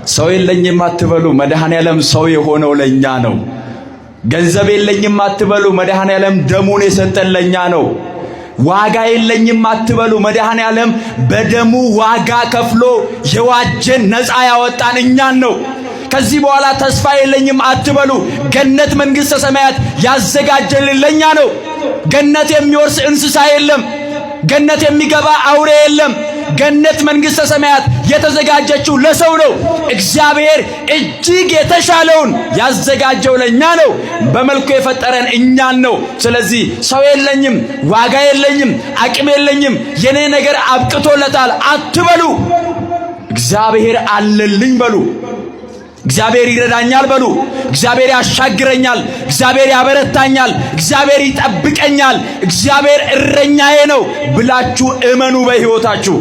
ሰው የለኝም አትበሉ። መድኃኔዓለም ሰው የሆነው ለኛ ነው። ገንዘብ የለኝም አትበሉ። መድኃኔዓለም ደሙን የሰጠን ለኛ ነው። ዋጋ የለኝም አትበሉ። መድኃኔዓለም በደሙ ዋጋ ከፍሎ የዋጀን ነፃ ያወጣን እኛን ነው። ከዚህ በኋላ ተስፋ የለኝም አትበሉ። ገነት መንግሥተ ሰማያት ያዘጋጀልን ለኛ ነው። ገነት የሚወርስ እንስሳ የለም። ገነት የሚገባ አውሬ የለም። ገነት መንግሥተ ሰማያት የተዘጋጀችው ለሰው ነው። እግዚአብሔር እጅግ የተሻለውን ያዘጋጀው ለኛ ነው። በመልኩ የፈጠረን እኛን ነው። ስለዚህ ሰው የለኝም፣ ዋጋ የለኝም፣ አቅም የለኝም፣ የኔ ነገር አብቅቶለታል አትበሉ። እግዚአብሔር አለልኝ በሉ። እግዚአብሔር ይረዳኛል በሉ። እግዚአብሔር ያሻግረኛል፣ እግዚአብሔር ያበረታኛል፣ እግዚአብሔር ይጠብቀኛል፣ እግዚአብሔር እረኛዬ ነው ብላችሁ እመኑ በሕይወታችሁ።